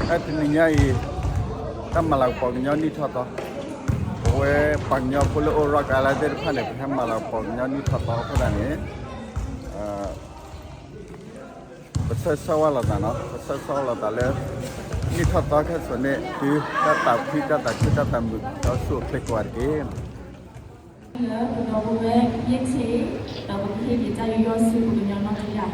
ဖဲတနံၤညါအံၤ တၢ်မၤလၤကပီၤကညီနံၣ်ထီၣ်သီ, ပဝဲပှၤကညီဖိလၢအိၣ် Rock Island သ့ၣ်တဖၣ်န့ၣ် ပဟဲမၤလၤကပီၤကညီနံၣ်ထီၣ်သီအဃိသတးန့ၣ် ပဆၢဂ့ၤဆၢဝါလိာ်သးနီၤ, ပဆၢဂ့ၤဆၢဝါလိာ်သးလၢ နံၣ်ထီၣ်သီခဲစိာ်န့ၣ် သုတၢ်သးဖှံ တၢ်သးခု တၢ်သးမုာ် ဒီးဆူၣ်အိၣ်ချ့ကိးဂၤတက့ၢ်. လၢပဒီပုၢ်ဝဲၢ်ယဲၢ်ဆံ, ဒီးပကဟ့ၣ်က့ၤတၢ်ယူးယီၣ်ဆူပကညီနီၢ်တယၢ်.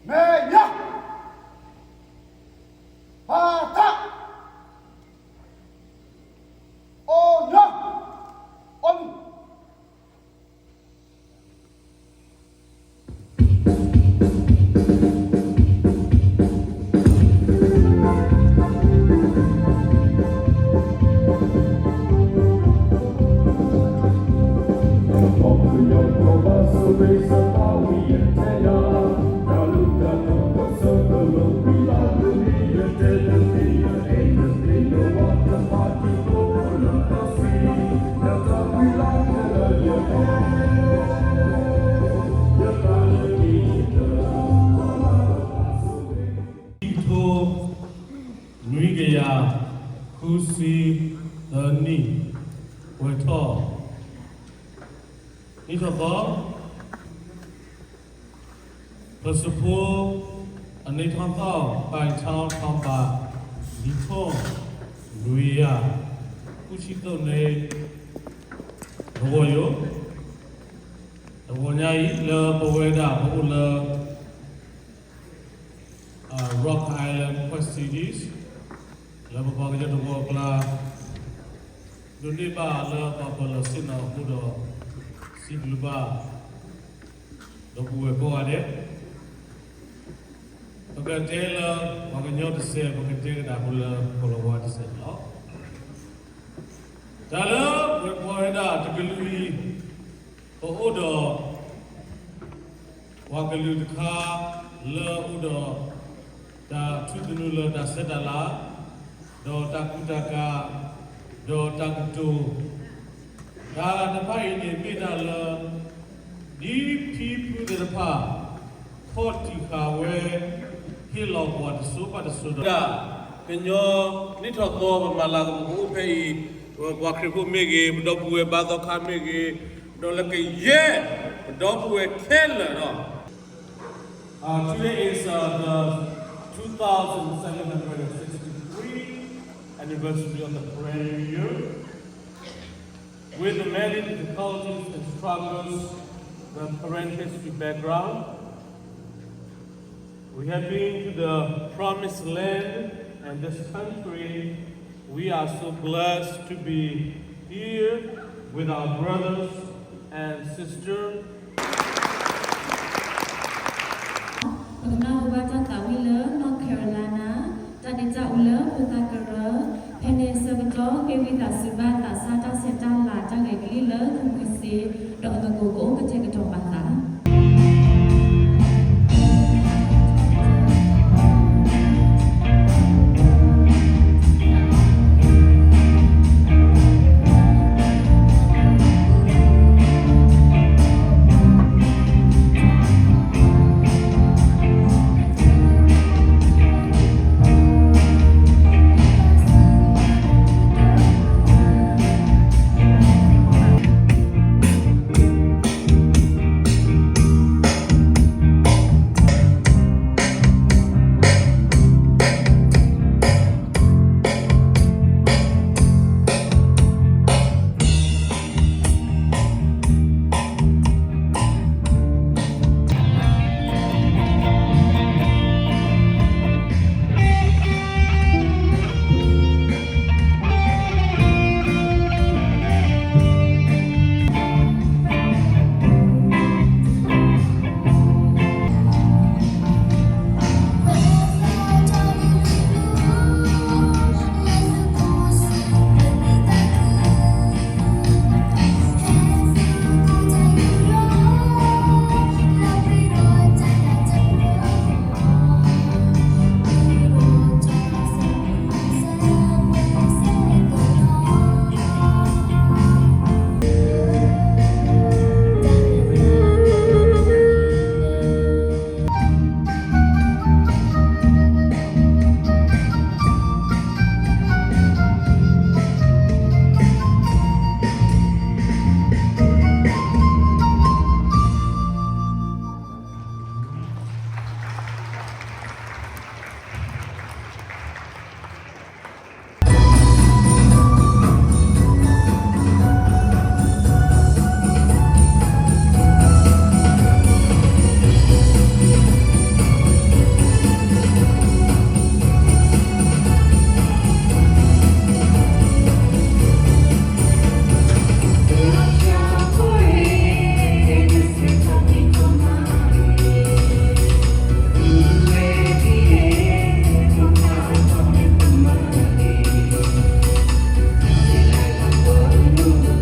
မဲာ်ညါ, ပၢ်သၣ်, အိၣ်ညီ, အိၣ်မူ. နွံကယၤဃုဆံသၢနံၣ် ပှဲၤထီၣ် နံၣ်ထီၣ်သီ ပစဖိ အန့ၣ်ထီၣ်သီၣ် ပၢ်ထီၣ်ထီၣ်ပၢ် လံၤထီၣ် လွံၢ်ယၤ ဃုဆံသၢန့ၣ် တဂီၤယိာ် တဂီၤညါအံၤ လၢပဝဲဒၣ်ပအိၣ်လၢ Rock Island Quad Cities လၢပပှၤကညီတဝၢအကျါ ဒိးန့ၢ်ဘၣ်လၢပှၤပၢၤလီၢ်ဆ့ၣ်နီၤအဃိဒီး စံးဘျုးဘၣ် ဒီပုၢ်ဝဲၢ်ကိးဂၤဒဲး ပကတဲလၢ ပှၤကညီတစဲး ပကတဲကဒါဃိလၢ ကီၢ်လီၤဝါတစဲးန့ၣ်လီၤ. တၢ်လၢပှၤဝဲဒၣ်တကလုာ်အံၤ ပအိၣ်ဒီး ပှၤကလုာ်တခါ လၢအအိၣ်ဒီး တၢ်ထူၣ်သနူလၢတၢ်ဆဲးတၢ်လၤ ဒီးတၢ်ကူတၢ်ကၤ ဒီးတၢ်ကတိၤ တၢ်တဖၣ်အံၤန့ၣ်မ့ၢ်တၢ်လၢ ဒ်ဖံဖုသ့ၣ်တဖၣ် ခီၣ်ထံးဃာ်ဝဲ ဟ့ၣ်လီၤပှၤတစိၤဘၣ်တစိၤဒီး ကညီနံၣ်ထီၣ်သီ ပမၤလၤကပီၤကအိၣ်ဖဲအံၤ ပှၤခရံာ်ဖိမ့ၢ်ဂ့ၤ ပဒီပုၢ်ဝဲၢ်ဘါသီခါမ့ၢ်ဂ့ၤ ဒီးလၢကယဲၢ် ပဒီပုၢ်ဝဲၢ်ခဲလၢာ်ဒီး Uh, today is uh, the two thousand seven hundred sixty-three anniversary of the Karen New Year. With the many difficulties and struggles, the Karen history background, we have been to the promised land And this country, we are so blessed to be here with our brothers and sisters. ပကနၢ်ဟူဘၣ်တၢ်သးဝံၣ်လၢ North Carolina တၢ်ဒ့တၢ်အူလၢဖိသၣ်ကရၢ, ဖဲန့ၣ်အဆၢကတီၢ် ဃ့ဝံသးစူၤဘၣ်သးဆါတၢ်ဆဲးတၢ်လၤတၢ်ဂဲၤကလံၣ်လၢ ခူမွဲစ့, ဒီးအမၢ်ကိးကအိၣ်ကတဲာ်ကတီၤပာ်သးတုၤမ့ၢ်တၢ်တဘိ ညီနုၢ်ဆီၣ်ထွဲကဲထီၣ်န့ၣ်လီၤ. ဘၣ်စးထီၣ်အီၤလၢကညီဒီကလုာ်အဂ့ၢ်စ့ၢ်ကီးလီၤ. ဒီးကညီနုၢ်ဆီၣ်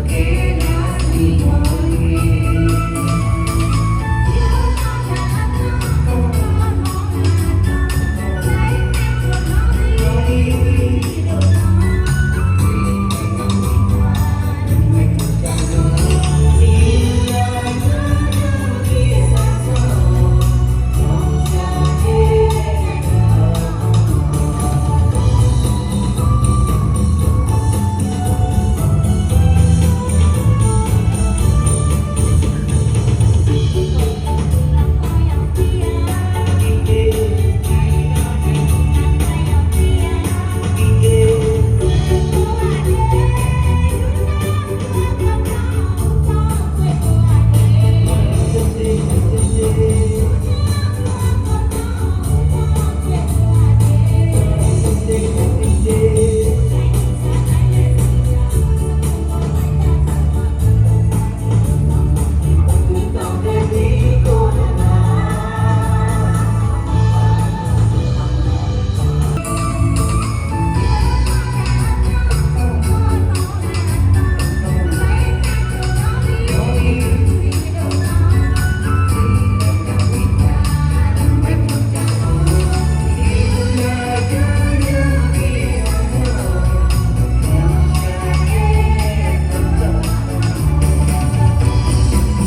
ထွဲကဲထီၣ်န့ၣ် ကီၢ်ပယီၤ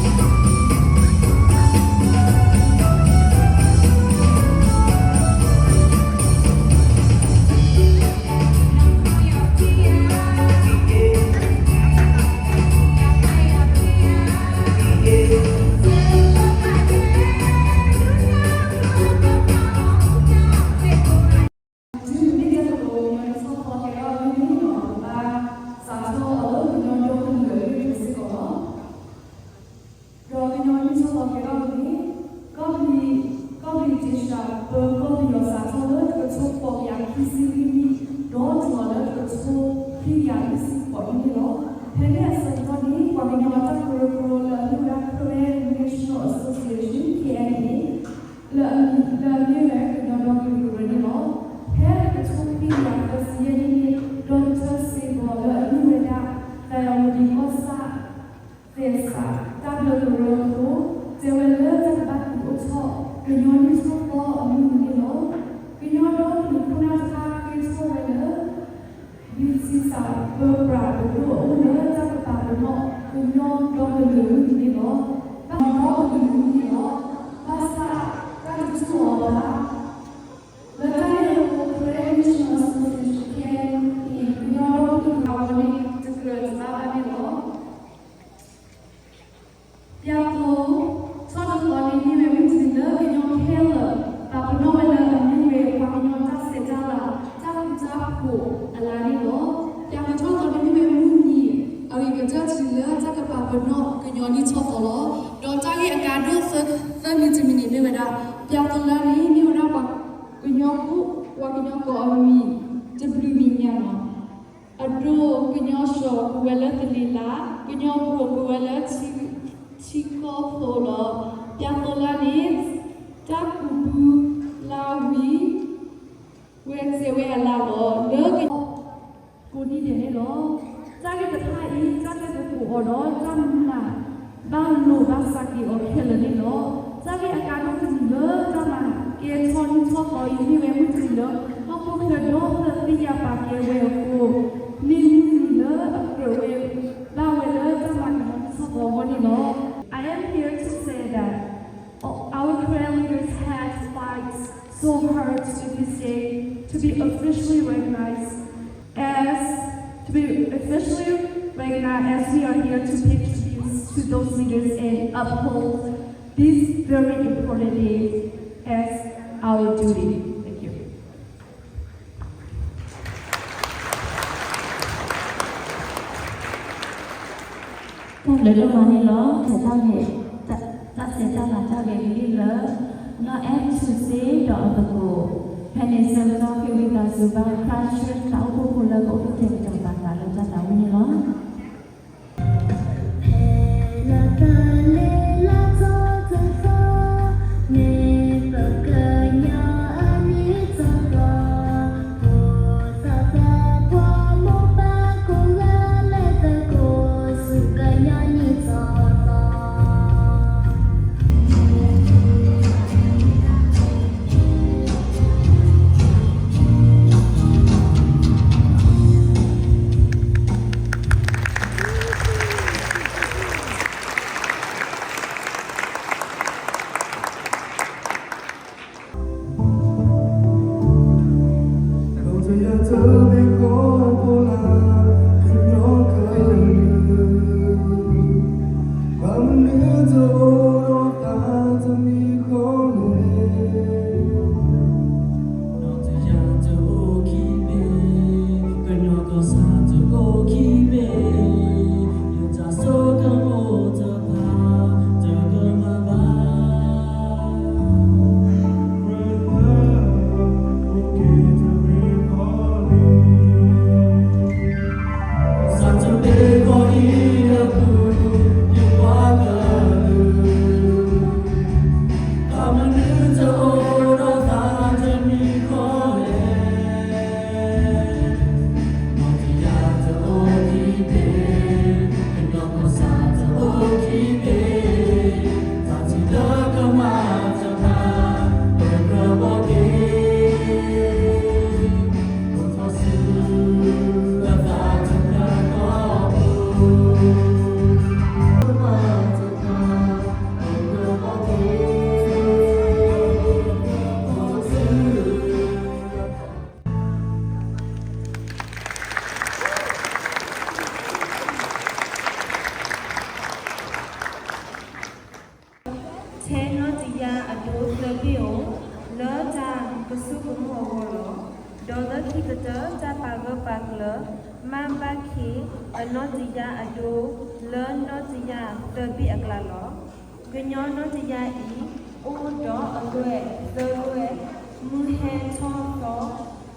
ကီၢ်ပယီၤတ့ၢ်စှၤ ပၢၤကီၢ်ပယီၤစးထီၣ်လၢတကထိဃိးကယၤခံဆံလွံၢ် ဒီးတုၤလီၤလၢတကထိခွံကယၤလွံၢ်ဆံဃိးနံၣ်န့ၣ်လီၤ. ဖဲန့ၣ်အဆၢကတီၢ်န့ၣ် ပှၤကညီအတၢ်ကရၢကရိလၢအမ့ၢ်ဝဲဒၣ် Karen Missionary Association, K M A န့ၣ် လၢအမ့ၢ်ဝဲကညီဒီကလုာ်ကရၢန့ၣ်လီၤ. ဖဲတကထိခွံကယၤသၢဆံယဲၢ်နံၣ်န့ၣ် ဒီကထၢၣ်စ့ဘီလၢအမ့ၢ်ဝဲဒၣ် သးယၤဝတံၤကီၢ်ဆၣ် သဲစး တၢ်ဘျၢကရၢအဃိ တဲဝဲလၢတၢ်ကဘၣ်သူၣ်အိၣ်ထီၣ် ကညီနံၣ်ထီၣ်သီအမုၢ်နံၤန့ၣ်လီၤ. ကညီဒီကလုာ်ခိၣ်နၢ်တဖၣ်ဃ့ထီၣ်ဝဲလၢ ဘံၣ်စံစးပၢပြးပဒိၣ်အအိၣ်လၢတၢ်ကပာ်ပနီၣ်ကညီဒီကလုာ်အမုၢ်နံၤန့ၣ်လီၤ. ဘၣ်ဒီကလုာ်အမုၢ်နံၤလီၤ. ဘၣ်ဆၣ်တၢ်တတူၢ်လိာ်အီၤဘၣ်. လၢတၢ်န့ၣ်အဃိ Karen Missionary Association န့ၣ် ကညီဒီကလုာ်အဂီၢ်န့ၣ် တကြၢးတဘၣ်ဘၣ်န့ၣ်လီၤ. ပၠးသိ ထီၣ်တသီန့ၣ် မ့ၢ်ဝဲမုၢ်တနံၤလၢကညီခဲလၢာ် ပာ်ပနီၣ်ဝဲလၢအမ့ၢ်ဝဲပှၤကညီတၢ်ဆဲးတၢ်လၤ တၢ်ဃူတၢ်ဖိးအလါန့ၣ်လီၤ. ပၠးသိထီၣ်တသီန့ၣ် မ့ၢ်ဝဲမုၢ်နံၤ အဂ့ၤကတၢၢ်တနံၤလၢတၢ်ကပာ်ပနီၣ်ကညီနံၣ်ထီၣ်သီလီၤ. ဒီးတၢ်ဂ့ၢ်အကါဒိၣ်သၢမံၤတမံၤန့ၣ်မ့ၢ်ဝဲဒၣ် ပၠးသိလါန့ၣ် မ့ၢ်ဝဲဒၣ်ပှၤကညီဖိ ပှၤကညီကိးအမံၤ တဘျုးမံၤညါလီၤ. အဒိ ကညီၡီၤ ပဝဲလၢသလ့ၤလါ, ကညီဘိ ပဝဲလၢထံကီၢ်ဖိလီၤ. ပၠးသိလါန့ၣ် တၢ်ကူးဘုလါဝံၤ ဝဲစဲးဝဲအလါလီၤ. လၢကညီ ကိးနံၤဒဲးန့ၣ်လီၤ. တၢ်ဂ့ၢ်တဖၣ်အံၤ တၢ်ကဲကကိးအီၤဒီး တၢ်မၤဘၣ်လိာ်ဘၣ်စးက့ၤအီၤခဲလၢာ်န့ၣ်လီၤ. တၢ်ဂ့ၢ်အကါဒိၣ်တမံၤလၢတၢ်မၤကဲထီၣ်နံၣ်ထီၣ်သီအံၤ မ့ၢ်ဝဲမုၢ်တနံၤလၢ ဟီၣ်ခိၣ်ချၢဒီဖျၢၣ်သ့ၣ်ညါပာ်ကဲဝဲအဃိ, မ့ၢ်မုၢ်နံၤလၢအကြၢးဝဲဘၣ်ဝဲလၢတၢ်မၤကညီနံၣ်ထီၣ်သီအဂီၢ်န့ၣ်လီၤ. I am here to say that our Karen leaders had fight so hard to this day to be officially recognized as, to be officially recognized as we are here to pay tributes to those leaders and uphold this very important day as our duty. Thank you. တၢ်ဘျုးဒိၣ်မးန့ၣ်လီၤ. တၢ်ဆဲးတၢ်လၤတၢ်ဂဲၤကလံၣ်လၢ နီၢ်အဲၣ်ထူစ့ဒီးအသကိး ဖဲန့ၣ်ဆၢကတီၢ် ဟ့ၣ်ဝံသးစူၤဘၣ် Christchurch တၢ်အိၣ်ဖှိၣ်ဖိလၢကအိၣ်ဖှိၣ်ကတဲာ်ကတီၤပာ်သးလၢတၢ်သးဝံၣ်န့ၣ်လီၤ. ထဲနီၣ်တယၢ်အဒိသၢဘ့ၣ်အိၣ် လၢတၢ်ကဆိကမိၣ်အဂီၢ်လီၤ. ဒီးလၢခံကတၢၢ် တၢ်ပာ်ဂၢၢ်ပာ်ကျၢၤ မၢ်ဘၣ်ခ့ၣ် အနီၣ်တယၢ်အဒိ လၢနီၣ်တယၢ်သၢဘ့ၣ်အကျါလီၤ. ကညီနီၣ်တယၢ်အံၤ အိၣ်ဒီးအလွဲၢ်သၢလွဲၢ် မုၢ်ဟဲထီၣ်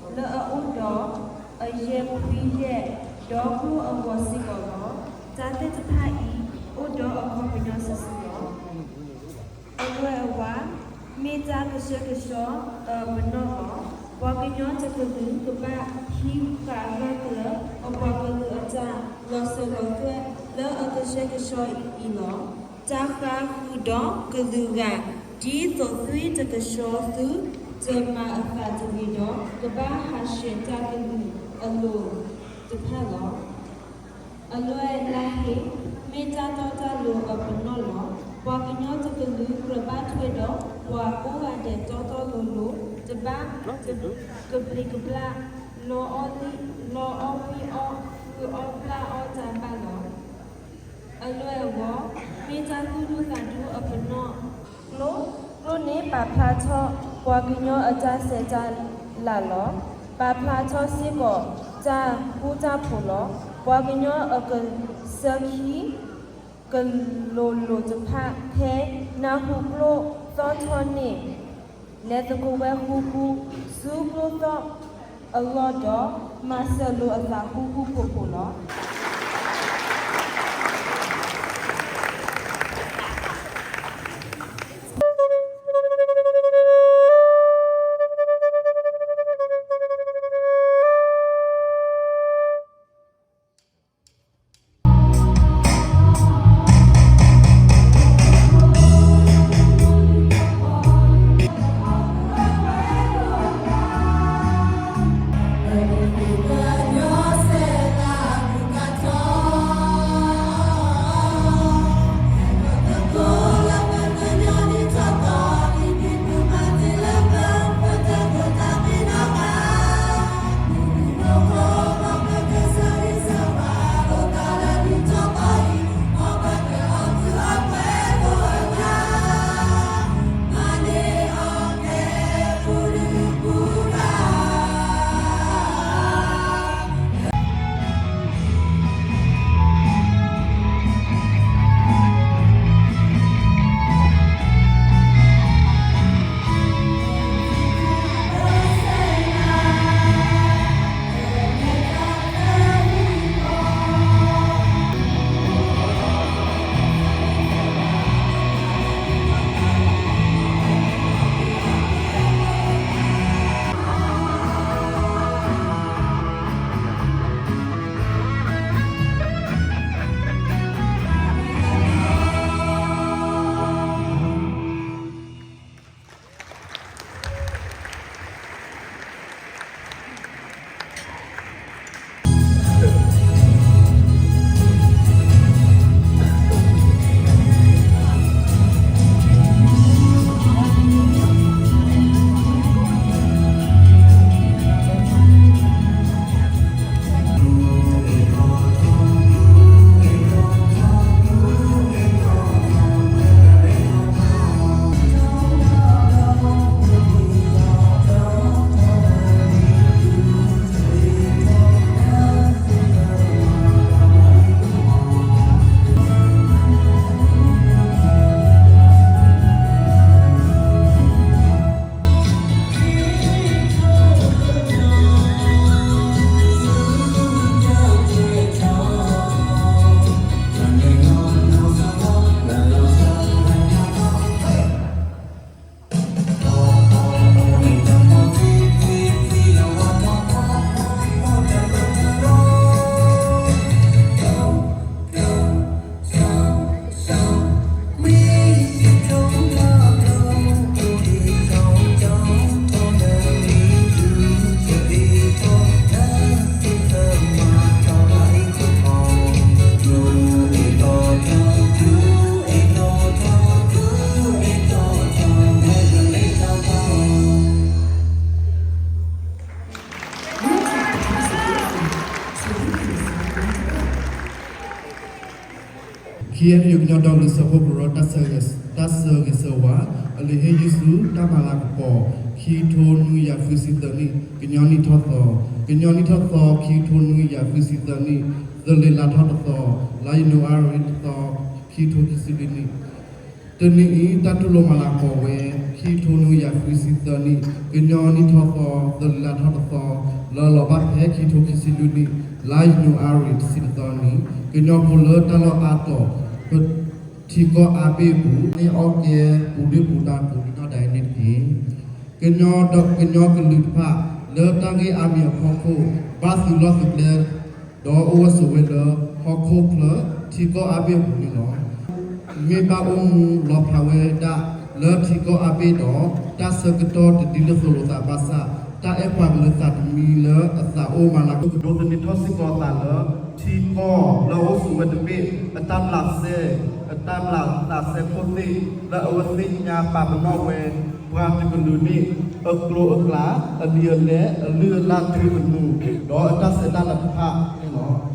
သီ လၢအအိၣ်ဒီးအယဲၢ်ဖှံယဲၢ်ဒီကျိအဂီၢ်စ့ၢ်ကီးလီၤ. တၢ်သ့ၣ်တဖၣ်အံၤ အိၣ်ဒီးအခီပညီစုာ်စုာ်လီၤ. အလွဲၢ်အဝါ မ့ၢ်တၢ်ကဆှဲကဆှီအပနီၣ်လီၤ. ပှၤကညီတကလုာ်ကဘၣ်ဟံးဃာ်ဂၢၢ်ကျၢၤ အပှၤကလုာ်အတၢ်လီၤစိၤလီၤသွဲၣ်လၢအကဆှဲကဆှီအံၤလီၤ. တၢ်ဃါဃုာ်ဒီးကလုာ်ဂၤ ဒ်သိးသွံၣ်တကဆှီသု တမၤအသးတဂ့ၤဒီး ကဘၣ်ဟးဆှဲးတၢ်ကလုၢ်အလိၤတဖၣ်လီၤ. အလွဲၢ်လါဟ့ မ့ၢ်တၢ်တီတၢ်လိၤအပနီၣ်လီၤ. ပှၤကညီတကလုာ်ကြၢးဘၣ်ထွဲဒီး ပှၤကိးဂၤဒဲးတီတီလိၤလိၤ တဘၣ်ကပျံၤကပျၢ် လီအီၣ်လံၣ် လီအီၣ်ဝံၣ်အီၣ် ဃုအီၣ်ဘျၣ်အီၣ်တၢ်ဘၣ်လီၤ. အလွဲၢ်အဝါ မ့ၢ်တၢ်သူၣ်ဒူသးဒူအပနီၣ် ကျိ ကျိန့ၣ်ပာ်ဖျါထီၣ် ပှၤကညီအတၢ်ဆဲးတၢ်လၤလီၤ. ပာ်ဖျါထီၣ်စ့ၢ်ကီးတၢ်ဃူတၢ်ဖိးလီၤ. ပှၤကညီအကစၢၢ်ခံ ကလိၤလိၤတဖၣ် ဖဲနၢ်ဟူကျိသီၣ်ထီၣ်န့ၣ် လဲၤသကိးဝဲဃူဃူ စုကျိသီၣ်အလီၢ်ဒီး မၤစၢၤလိာ်အသးဃူဃူဖိးဖိးလီၤ. ခံ အဲၣ်ယူၣ် ကညီဒီကလုာ်စၢဖှိၣ်ကရၢ တၢ်ဆၢဂ့ၤဆၢဝါ အလံာ်ဟ့ၣ်ယုၢ်ဆူတၢ်မၤလၤကပီၤ ခံကထိနွံကယၤဃုဆံသၢနံၣ် ကညီနံၣ်ထီၣ်သီ, ကညီနံၣ်ထီၣ်သီ ခံကထိနွံကယၤဃုဆံသၢနံၣ် သလ့ၤလါထီၣ်တသီ, လါယနူၤအါရံၤတသီ, ခံကထိခံဆံလွံၢ်နံၣ်. တနံၤအံၤ တၢ်တူၢ်လိာ်မၤလၤကပီၤဝဲ ခံကထိနွံကယၤဃုဆံသၢနံၣ် ကညီနံၣ်ထီၣ်သီ သၢလါထီၣ်တသီ လၢလီၤဘၣ်ဖဲခံကထိခံဆံလွံၢ်နံၣ် လါယနူၤအါရံၤတဆံတသီနံၤ ကညီဖိလၢတၢ်လီၢ်အါတီၤ ပထံကီၢ်အါဘ့ၣ်အပူၤ န့ၢ်အီၣ်ကဲပူၤဒ့ၣ်ပူၤဒါပူၤနီၢ်ဒၣ်အံၤန့ၣ်တက့ၢ်. ကညီဒီးကညီကလုာ်တဖၣ် လၢတၢ်ဂ့ၢ်အါမံၤအဖီခိၣ် ဘၣ်သုးလီၢ်သုးကျဲ ဒီးအိၣ်ဝဲဆိးဝဲလၢ ဟီၣ်ခိၣ်ချၢ ထံကီၢ်အါဘ့ၣ်အပူၤန့ၣ်လီၤ. မ့ၢ်ဘၣ်အိၣ်မူလီၤဖးဝဲဒၣ်လၢထံကီၢ်အါဘ့ၣ်ဒီး တၢ်ဆၢကတီၢ်တဒ်သိးလိာ်သးဘၣ်ဆၣ် တၢ်အဲၣ်ပှၤကလုာ်သးတမံၤလၢအသးအိၣ်မၤလၤကပီၤ ကဒိးသန့ၤထီၣ်စ့ၢ်ကီးအသးလၢ ထံကီၢ်လၢအအိၣ်ဆိးဝဲတဘ့ၣ် အတၢ်ဘျးစဲ အတၢ်ဘျးသးစဲခိၣ်သ့ၣ် လၢအဝဲသ့ၣ်ညါပာ်ပနီၣ်ဝဲ ပှၤတကလုာ်န့ၣ် အကျိၤအကျဲ အလံာ်အလဲၢ် အလုၢ်အလၢ် ထူသနူ ဒီးအတၢ်ဆဲးတၢ်လၤတဖၣ်န့ၣ်လီၤ.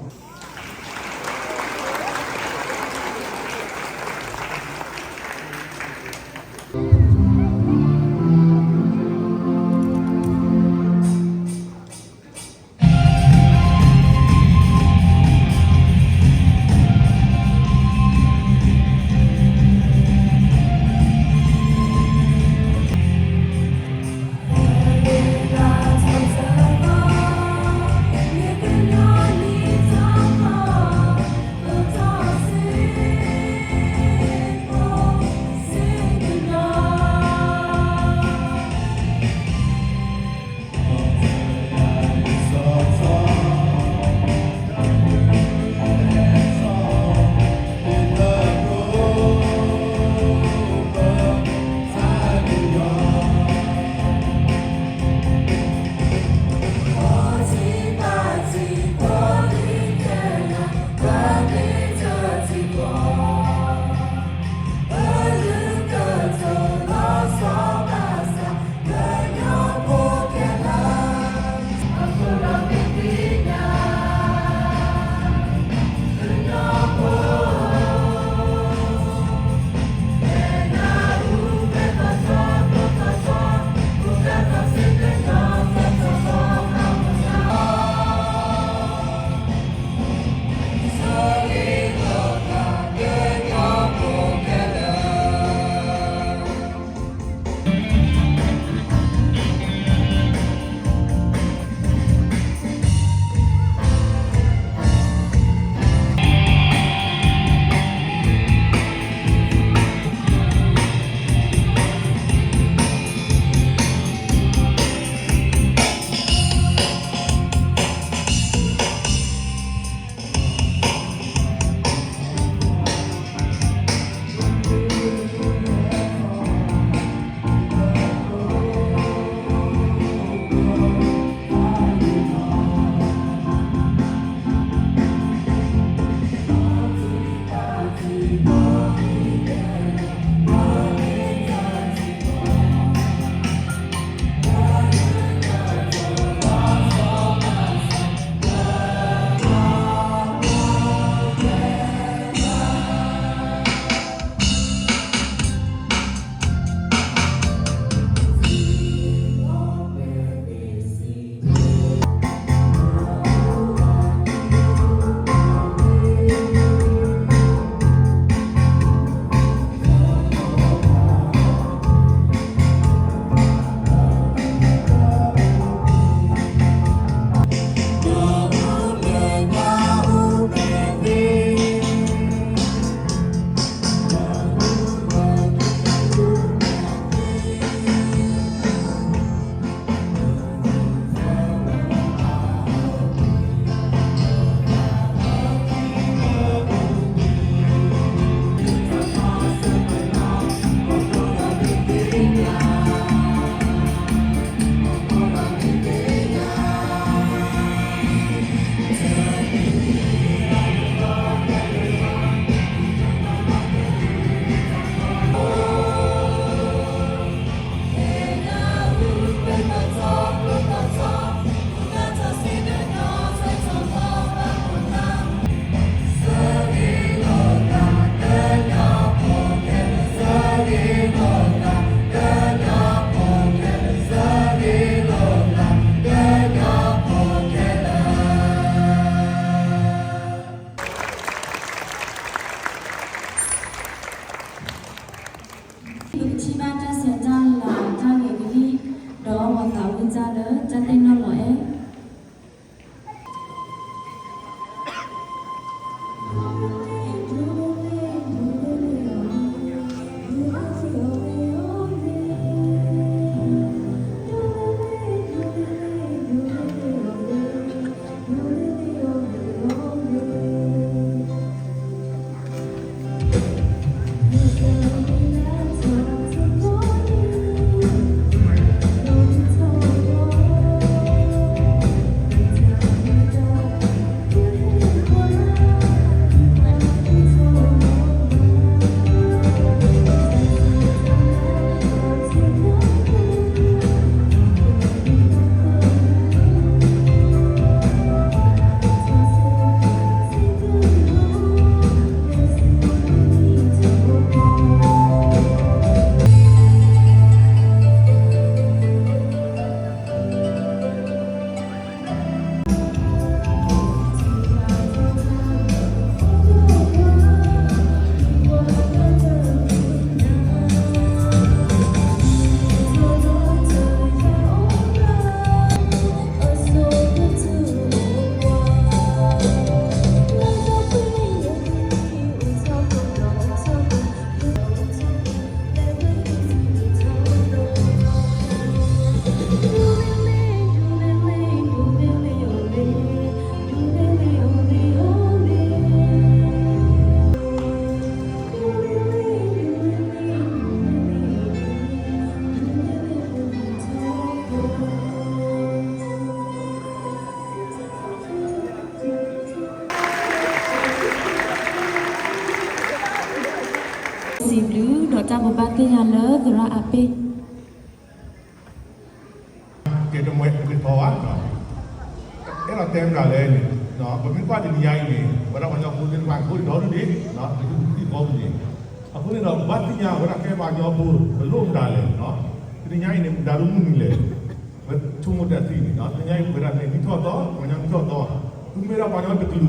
တၢ်ဘိးဘၣ်သ့ၣ်ညါလၢသရၣ်အပ့ၢ် ကဲတမွဲကထီဘၣ်, အဲၣ်ဒိးတဲမတၤလဲၣ်န့ၣ်, ပမ့ၢ်ကွၢ်တနံၤညါအံၤန့ၣ် ဝဲဒၣ်ပှၤကညီဖိသ့ၣ်တဖၣ် ကအိၣ်ဒီဒူၣ်ဒံး, ကအိၣ်ဒီဒူၣ်ဒံး, အဃိန့ၣ်ဒီး ပဘၣ်သ့ၣ်ညါဝဲဒၣ်ကဲပှၤကညီဖိ ပလိၣ်မတၤလဲၣ်, တနံၤညါအံၤန့ၣ် မတၤဒ်မုၢ်နံၤလဲၣ်, ပဆိကမိၣ်တၢ်သံန့ၣ်, တနံၤညါအံၤ ပဝဲဒၣ်န့ၣ် နံၣ်ထီၣ်သီ, ပှၤကညီနံၣ်ထီၣ်သီ, သုမ့ၢ်ဒၣ်ပှၤကညီတကလုာ်, ပှၤကညီတကလုာ်န့ၣ် သုအိၣ်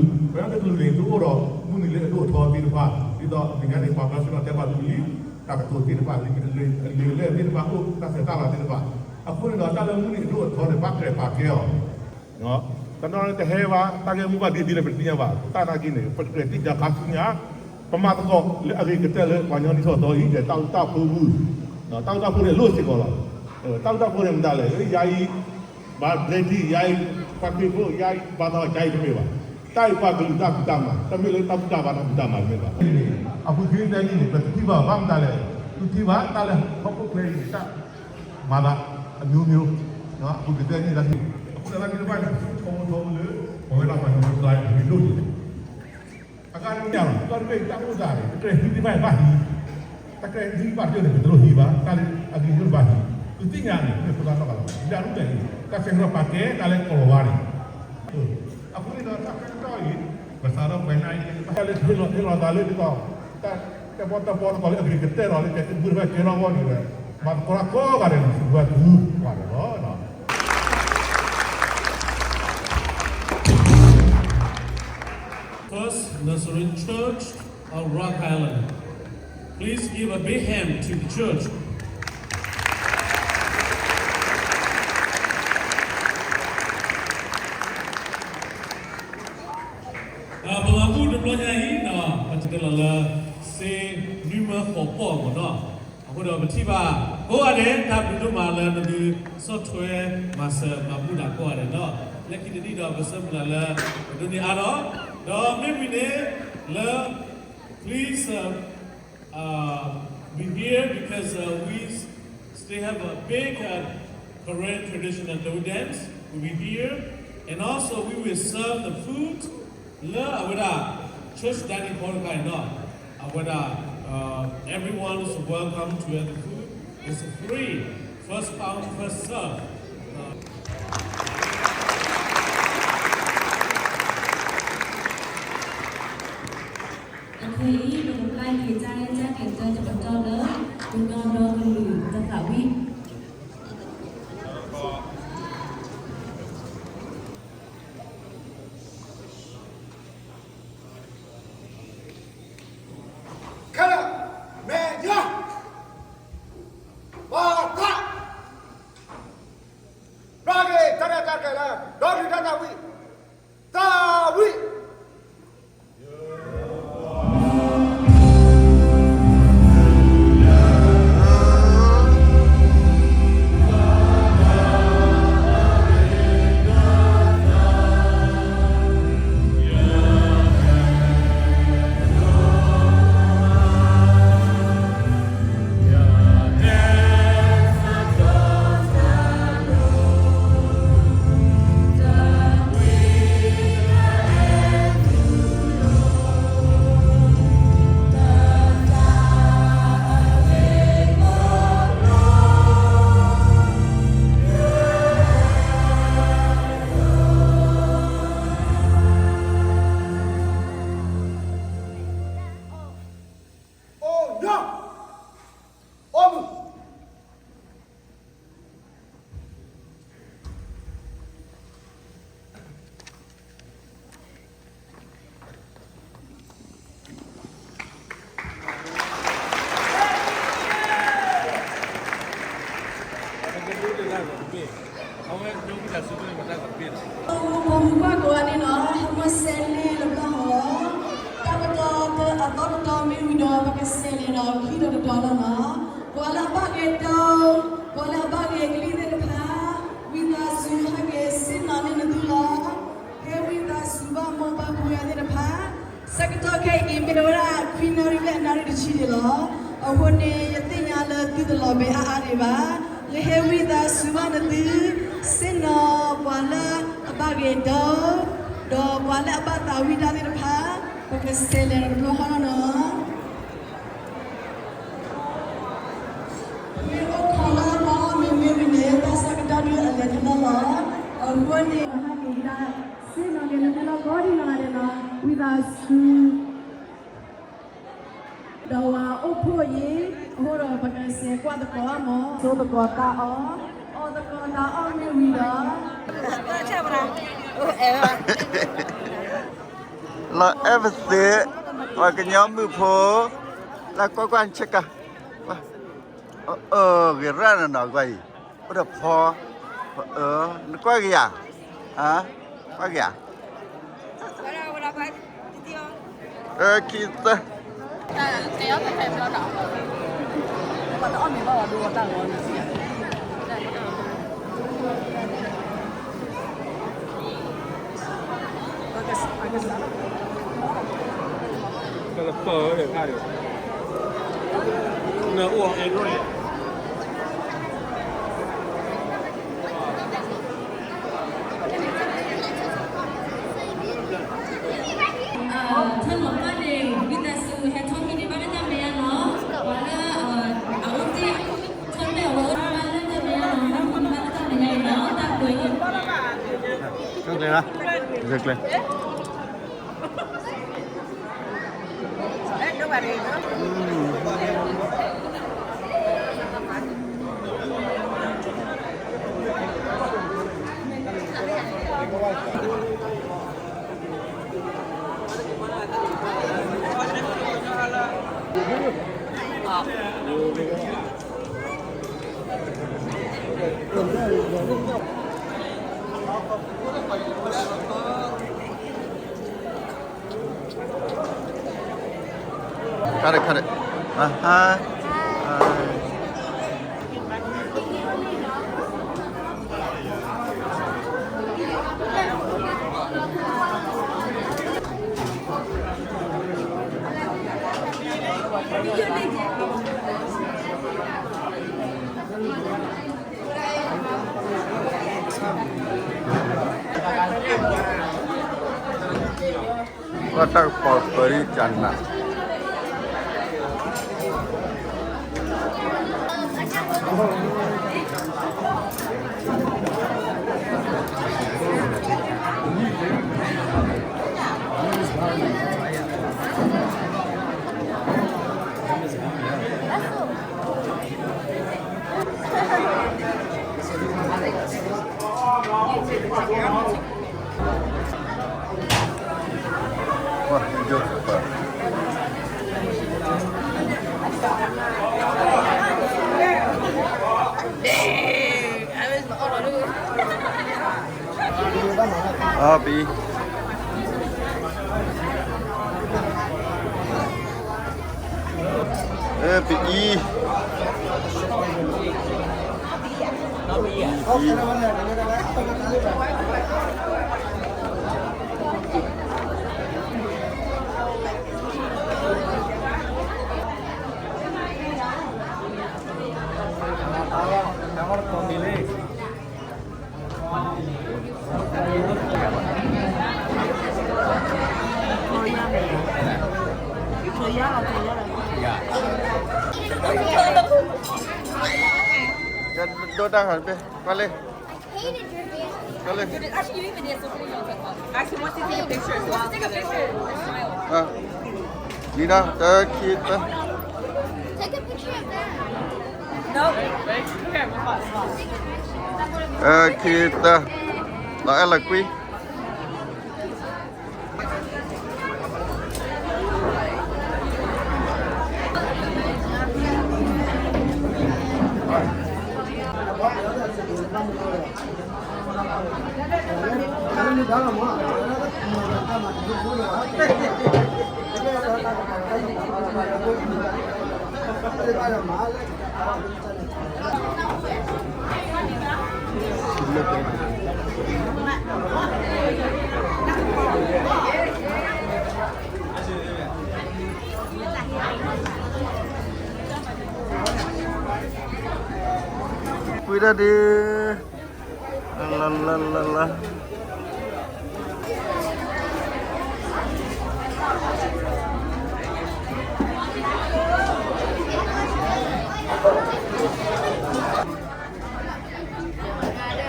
ဒီးမုၢ်နံၤလၢအဒိၣ်အထီသ့ၣ်တဖၣ်, ဒ်သိးတနံၤညါန့ၣ် ပှၤဘျီစ့ၢ်ကီးတဲပှၤကလုာ်လံ, တၢ်ကတိၤသ့ၣ်တဖၣ်, အလံာ်လဲၢ်သ့ၣ်တဖၣ်အိၣ်, တၢ်ဆဲးတၢ်လၤသ့ၣ်တဖၣ်, အဃိန့ၣ်ဒီး တၢ်လၢမုၢ်နံၤအဒိၣ်အထီန့ၣ် ဘၣ်ကြၢးပာ်ကဲအီၤ တနီၤတဟဲဘၣ်, တၢ်ဂ့ၢ်မိၢ်ပှၢ်ဒ်လဲၣ်ဒ်လဲၣ် ပတသ့ၣ်ညါဘၣ်, တၢ်နာ်က့န့ၣ် ပတကြၢးတံာ်တာ်ခါဆူညါ, ပမၤသကိးလၢအဂ့ၤကတၢၢ်လၢပှၤကညီနံၣ်ထီၣ်သီအံၤ ဒီးတၢ်အိၣ်တၢ်ဖှိၣ်ပူၤ, တၢ်အိၣ်တၢ်ဖှိၣ်န့ၣ်လိၣ်စ့ၢ်ကီးလီၤ. တၢ်အိၣ်တၢ်ဖှိၣ်န့ၣ်မတၤလဲၣ်, ယၤအံၤ ဘၣ်ဘျဲၣ်ထံ, ယၤအံၤ ပှၤခရံာ်ဖိ, ယၤအံၤ ဘၣ်သးအီၤ ယၤအံၤတမ့ၢ်ဘၣ်, တၢ်အံၤပှၤကလုာ်တၢ်ဖံးတၢ်မၤ, တမ့ၢ်လၢတၢ်ဖံးတၢ်မၤတၢ်ဖံးတၢ်မၤတမ့ၢ်ဘၣ်. အပူၤကွံာ်တနံၤန့ၣ် ပတထံၣ်ဘၣ်ဘၣ်မတၤလဲၣ်, သုထံၣ်ဘၣ်တၢ်လၢဟီၣ်ခိၣ်ချၢအံၤန့ၣ် တၢ်မၤသး အမျိုးမျိုး, အပူၤကွံာ်တနံၤလၢ အဃိန့ၣ်လၢမ့ၢ်တဖၣ်န့ၣ် ပထီဘိထီဘိလၢ ပဝဲဒၣ်ပှၤကညီကျါအံၤန့ၣ်ဒိၣ်န့ၣ် အဂၤတမ့ၢ်လီၤ, ဒီးတမ့ၢ်တၢ်အိၣ်သးန့ၣ် တကြၢးဟံးသ့ၣ်တဖၣ်ဘၣ်ဟံး, တကြၢးဟံးဘၣ်တၢၢ်န့ၣ် ပတလိၣ်ဟံးဘၣ်, တၢ်လၢအဂ့ၤဒိၣ်ဘၣ်ဟံး, ပသ့ၣ်ညါန့ၣ် မ့ၢ်ဖိသၣ်နီၢ်ဂၤလီၤ, ဒ်အရူၣ်တၢ်အံၤ တၢ်ဆဲးကျိးပာ်ကဲတၢ်လၢကီၢ်လီၤဝါန့ၣ် အဃိန့ၣ်ဒီးတၢ်ဆၢကတီၢ်အံၤ ပစးထီၣ်ပှဲၤနၢ်အံၤ တၢ်လၢဟ့ၣ်လီၤသးလၢဒ်သိး တၢ်တဲပီၣ်တၢ်ပီတကီၢ်လၢအဂ့ၤကတၢၢ်ဒီးလၢကဲတဘုတဖၣ်ကဲထီၣ်အဂီၢ်န့ၣ်ဒီး မၤသကိးတၢ်ကိးဂၤဒဲးန့ၣ် စံးဘျုးဘၣ်သုကိးဂၤဒဲးလီၤ. First Nazarene Church of Rock Island. Please give a big hand to the church. ပမၤဘူၣ်တဘျီညါအံၤ ပတဲလီၤလၢ စ့နွံမၢဃိးပီၢ်မ့ၢ်နီၤ, အဃိဒီးပထံၣ်ဘၣ်ကိးဂၤဒဲး တၢ်ဘျုးဒိၣ်မးလၢနသုဆီၣ်ထွဲမၤစၢၤမၤဘူၣ်တၢ်ကိးဂၤဒဲးနီၤ, လၢခံတနံၣ်ဒီးပဆၢမုၢ်လၢ်လၢ ပဒိးန့ၢ်အါထီၣ်, ဒီးမ့ၢ်ဝံၤန့ၣ် လၢ please uh, uh, be here because uh, we s- still have a big uh, Karen traditional dough dance will be here. And also we will serve the food လၢအဝဲဒၣ် church dining hall တခါအံၤနီၤ, အဝဲဒၣ် uh, everyone is welcome to have the food. It's free. First come, first serve. Uh, အခဲအံၤ ပကပျၢ်က့ၤတၢ်ရဲၣ်တၢ်ကျဲၤတၢ်တပတီၢ်လၢ ပနီၢ်ဒီကလုာ်တသးဝံၣ် ခဲလၢာ် မဲာ်ညါ ပှၤသး ပျၢ်က့ၤတၢ်ရဲၣ်တၢ်ကျဲၤလၢ ဒီကလုာ်တၢ်သးဝံၣ် သးဝံၣ်ပမူဘၣ်ကိးဂၤဒဲးနီၤ ဟဲမ့ၢ်ဆဲးလဲၤလၢပျၢ်ဟီၣ်, တၢ်ပတီၢ်အသီတတီၤမ့ၢ်ဝံၤဒီး ပကဆဲးလဲၤဒီးခံဒီးတတီၤလီၤနီၤ. ပှၤလၢအဘၣ်ဂဲၤဒီး ပှၤလၢအဘၣ်ဂဲၤကလံၣ်သ့ၣ်တဖၣ်, ဝံသးစူၤဟဲက့ၤဆ့ၣ်နီၤန့ၢ်နသုလီၤ. ဟဲဝံသးစူၤဘၣ်မိၢ်ဘၣ်ပှၢ်သ့ၣ်တဖၣ်, ဆၢကတီၢ်ခဲအံၤမ့ၢ်ဒၣ်ဝဲဒၣ် ခွံနၣ်ရံၣ်လၢအနၣ်ရံၣ်တဆံန့ၣ်လီၤ. အဃိန့ၣ် ယသ့ၣ်ညါလၢသုတလီၤဘဲအါအါဒံးဘၣ်. ယဟဲဝံသးစူၤဘၣ်နသု ဆ့ၣ်နီၤပှၤလၢအဘၣ်ဂဲၤဒီး ဒီးပှၤလၢအဘၣ်သးဝံၣ်တၢ်သ့ၣ်တဖၣ်, ပကဆဲးလဲၤဒီးတဘျီဃီလီၤနီၤ. အလဲၤတနီၤလီၤ. အဃိန့ၣ် ဟးက့ၤကဒါ စ့နီၣ်က့ၤနသုလီၤ ကီဒံနီၢ်ဂၤဒဲးနီၤ ဝံသးစူၤ ဒီးဝၤအိၣ်ဖှိၣ်အံၤ အဃိဒီးပကစဲးကွၢ်သကိးမး ဆိသကိးတၢ်အီၣ် အီၣ်သကိးတၢ်အီၣ်မ့ၢ်ဝံၤဒီး လီၤအဲၣ်ပသ့ ပှၤကညီမုၣ်ဖိ လၢကွၢ်ကွၢ်ဆ့ကၤ အၢ ဂ့ၤရၣ်နနီၢ်ကွၢ်အံၤ အိၣ်ဒီးဖီ နကွၢ်က့ၤယၤ ကွၢ်က့ၤယၤ အၢ ခံသၢ ထၢလီၤပၢ်န့ၣ် ဝံသးစူၤ ဟဲထီၣ်ဟံးန့ၢ်ဘၣ်လၢတၢ်မဲာ်ညါနီၤ ပှၤလၢ အအိၣ်တ့ၢ် ထီၣ်တဲာ်အဝဲအိၣ်ဘၣ်လၢတၢ်မဲာ်ညါနီၤ ဟဲထီၣ်ဟံးန့ၢ်ဘၣ်လၢတၢ်မဲာ်ညါအံၤနီၤ တၢ်ကွဲးလီၤ ကျဲကျဲ ခါဒဲး ခါဒဲး အဟါ ဘၣ်တၢ်ကပီၤပၢၤဒ်ကနၤ အပံ အပံအံ ဒိၣ်တၢ်ဃီတဘ့ၣ် ကွၢ်လံ ကွၢ်လံ Actually, wants to take a picture. So let's take a picture. လံဒီး တၢ ခံ သၢ Take a picture of that. No. ခံ သၢ လီၤအဲၣ်လီၤကွံ ကွံာ်တၢ်ဒုး လၢ လၢ လၢ လၢ I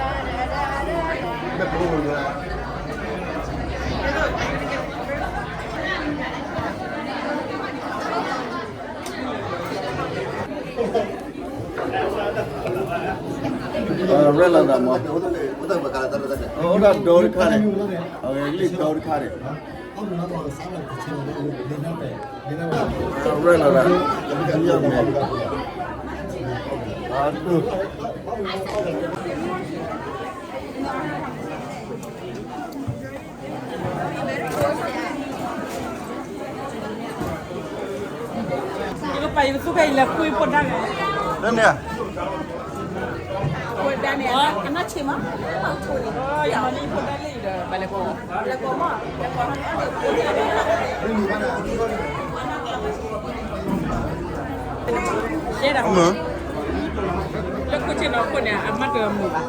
ရဲၣ်လီၤသးမး, အိၣ်ဒၣ်ဒီတခါန့ၣ်, အဝဲလံာ်ဒီတခါန့ၣ်, ရဲၣ်လီၤသး, ယကပာ်ယကသူၣ်ဖဲအံၤလၢကွံဖိဒါန့ၣ်, လၢန့ၣ်, ဖိဒါန့ၣ်, အနၢ်ဆ့မး, ဖိဒါလံဒီး ဘၣ်လဲၤကိး, လဲၤကိးမး, လဲၤကိးမး, ရှဲဒၣ်, လၢခိၣ်ဆ့ၣ်နီၤခိၣ်န့ၣ် အမၤတမုာ်ဘၣ်.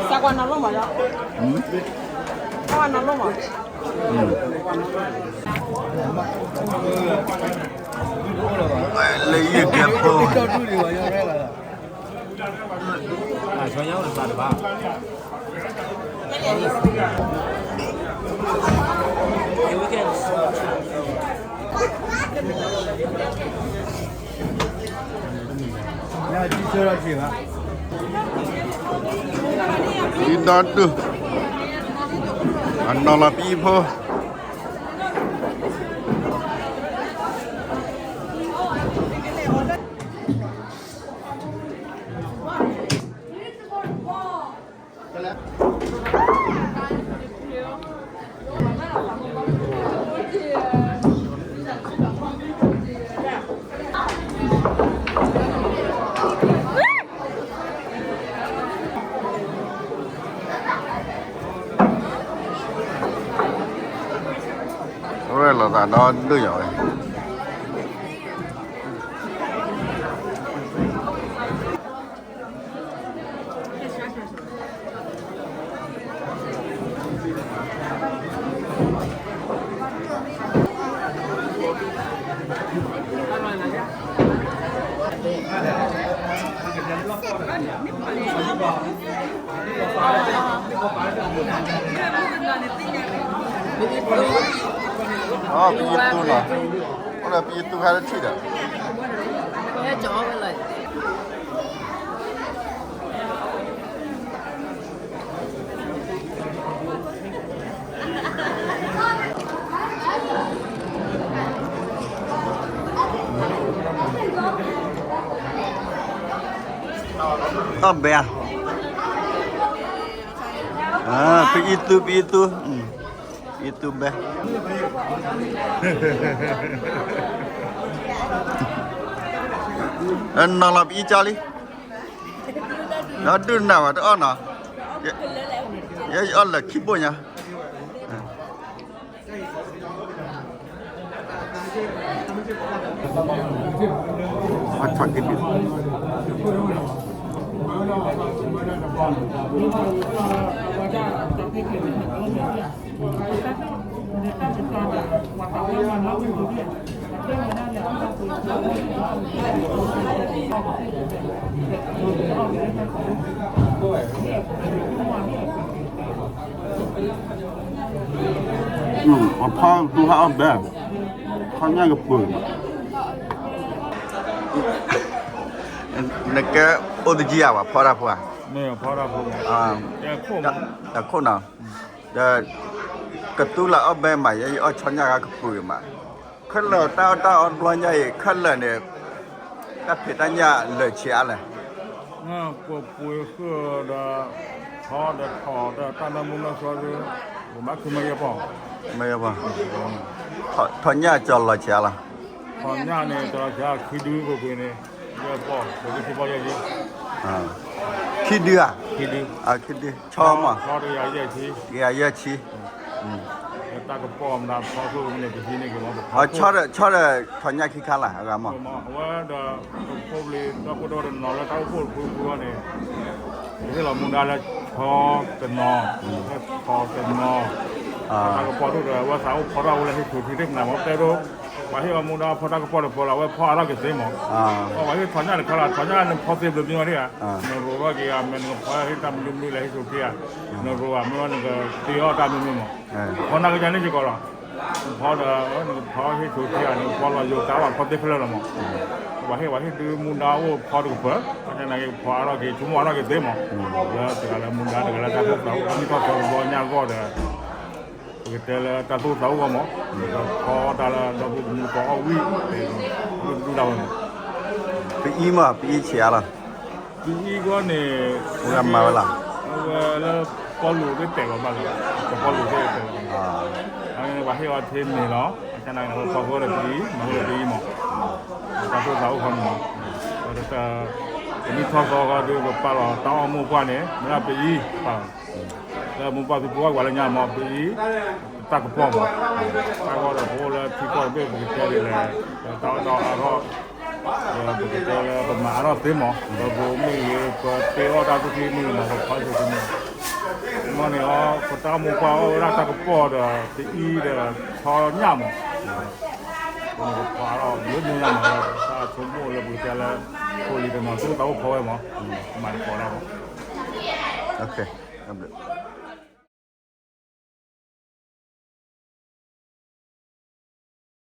သးကွၢ်နီၢ်လီၤမး, သးကွၢ်နီၢ်လီၤမး, လၢယကဲဖိ, ဒ်ဒီဒူၣ်, အနီၢ်လီၤပံဖိ, ရဲၣ်လီၤသးဒီဒူၣ်ယၤဝဲ. အပယသူလီၤ, အိၣ်ဒီးပယသူခါတထံၣ်ဒီး အီၣ်ဘဲဧါ, ပအံသူ ပအံသူ, အံသူဘဲ, နီၢ်လီၤပအံကၢ်လံ, ဒီဒူၣ်နၢ်ဝဲတအီၣ်နီၤ, ယအီၣ်လၢခံဘိၣ်ညါ. အဖီတူၢ်ဟးအီၣ်ဘဲ, ထီၣ်ညၣ်ကပၢၤ, နကဲအိၣ်တကံၢ်ဧါ ပှၤဖီတၢ်ဖိဧါ, တခိၣ်နီၤ, ဒီး ကတူၢ်လၢအီၣ်ဘဲမး ယအီၣ်ဆီညၣ်ဂၤကပၢၤမး, ခဲလၢာ်တၢ်အီၣ်တၢ်အီတဘျီညါအံၤ ခဲလၢာ်န့ၣ် တၢ်ဖံးတၢ်ညၣ်လၢာ်ဆံးအါလဲၣ်. ပှဲၤပှဲၤဃၢဒီး ထီဒီးထီဒီးတၢ်နၢမူနၢဆှီဒီး ပမၤခုမ့ၢ်ယဲၢ်ပီၢ်, မ့ၢ်ယဲၢ်ပီၢ်, ထီညၣ်ကၠီၤလီၤဆံးအါလီၤ. ထီညၣ်န့ၣ် ကၠီၤလီၤဆံးအါ ခံဒုပှဲၤပှဲၤန့ၣ်, ယဲၢ်ပီၢ် ပကစ့ပီၢ်ယဲၢ်ဆံ, ခံဒုဧါ, ခံဒု, ခံဒု, ဆီမး, ဆီတကယၤယဲၢ်ဆံ, တကယၤယဲၢ်ဆံ, တၢ်ကပီၢ်မနုၤ ဖီခိၣ်န့ၣ် ပဟံးန့ၢ်က့ၤမး, ဆီဒီးထီညၣ်ခံခါလၢအဂၤမး, အဝဲဒီး ပဖိပလံၤ ဒီဖိဒီတနီၤလၢတၢ်အိၣ်ဖှိၣ်တဖုဖုအီၤန့ၣ်, ပဟ့ၣ်လီၤမူဒါလၢဆီတနီၤ, ဟဲထီတနီၤ, တၢ်ကပီၢ်ဒိၣ်ဒီး အဝဲသးအိၣ်ဖီထီၣ်ဝဲလၢဟံၣ်ထူၣ်ထံသ့ၣ်မနၤမး တဲဒိၣ် ပှၤဟ့ၣ်အီၤမူဒါဖီတၢ်ကပီၤတပၢၤလီၤ, အဝဲဖီအါထီၣ်က့ၤသ့မး. ပှၤဟ့ၣ်ထီၣ်ညၣ်တခါလီၤ, ထီၣ်ညၣ်နဖီသ့ဘျီမ့ၢ်ဝဲဒၣ်ဧါ, နရိၤထီၣ်က့ၤဧါ, မ့ၢ်နကဖီဟ့ၣ်တၢ်မနုၤမနုၤလဲၣ် ဟ့ၣ်ဆိထံဧါ, နရိၤဧါ, မ့ၢ်နကတ့အီၣ်တၢ်မနုၤမနုၤမး, ဖီနာ်က့ၤန့ၣ်စ့ၢ်ကီးလီၤ. နဖီဒီး နကဖီဟ့ၣ်ဆိထံဧါ, နကဖီလီၤယိၤကါဘၣ်ဖီသ့ဖဲလဲၣ်လီၤမး. ပှၤဟ့ၣ် ပှၤဟ့ၣ်ဒုးမူဒါအိၣ်ဖီတကပၢၤ, ဘၣ်ဆၣ်သနာ်က့ ဖီအါထီၣ်က့ၤ ဆိကမိၣ်အါထီၣ်က့ၤသ့မး. လၢတဂၤလၢမူဒါ တဂၤလၢတၢ်သူၣ်သးအိၣ် မ့ၢ်ထီၣ်သီတဘျီညါအဂီၢ်ဒီး ပကတဲလၢတၢ်သူၣ်သးအိၣ်ဂီၢ်မး, ဒီးဖီတၢ်လၢဒီပုၢ်ဝဲၢ်မုၣ်ကီအီၣ်ဝံၣ်, ဒုၣ်ဒၣ်ဝဲမး. ပအံၤမး ပအံၤဆံးအါလီၤ. ပအံၤဂီၢ်န့ၣ် ပအံၤမၤဝဲလီၤ. အဝဲလၢပီလူးသ့ၣ်တဲာ်လီၤဘၣ်လီၤ, ပီလူးသ့ၣ်တဲာ်လီၤ. အဝဲန့ၣ် ပှၤဟ့ၣ်အီၤထဲန့ၣ်လီၤ, အကနၣ်န့ၣ် ပဖီဃီဒီးပအံၤ, မၤဃီဒီးပအံၤမး. တၢ်သူၣ်သးအိၣ်ခီန့ၣ်မး, ပမ့ၢ်ထီၣ်သီဃီဒီး ပပာ်လီၤတၢ်အီၣ်မိၢ်ပှၢ်န့ၣ် မ့ၢ်ဒၣ်ပအံၤ, လၢမိၢ်ပှၢ်ဖံဖုအီၣ်ပှၤလၢညါမး ပအံၤ, တၢ်ကပီၤမး, တၢ်ဂီၢ်ဒီးပအိၣ်လၢထံကီၢ်တဘ့ၣ် ပကတဲဒ်လဲၣ်, တၢ်အီၣ်တၢ်အီအါထီၣ်, ဒီးပကတဲလၢပမၤအါထီၣ်သ့မး, ဒီးပမ့ၢ်ဂ့ၤ ပတ့အီၣ်တၢ်သူၣ်ထံမ့ၢ်ဂ့ၤမး ပဖီဆိမ့ၢ်ဂ့ၤ, မ့ၢ်န့ၣ်အီၤ ပတၢ်အီၣ်မိၢ်ပှၢ်အီၣ်ဝဲဒၣ်တၢ်ကပီၤဒီး ပအံၤဒီးထီၣ်ညၣ်မး, ပဖီအါထီၣ်လၢညါမး တၢ်ဆိကမိၣ်လၢပကတဲလၢ ဖိလံၤတနီၤသူၣ်သးအိၣ်ဖီဝဲမး, မၤတကိးဒၣ်မး.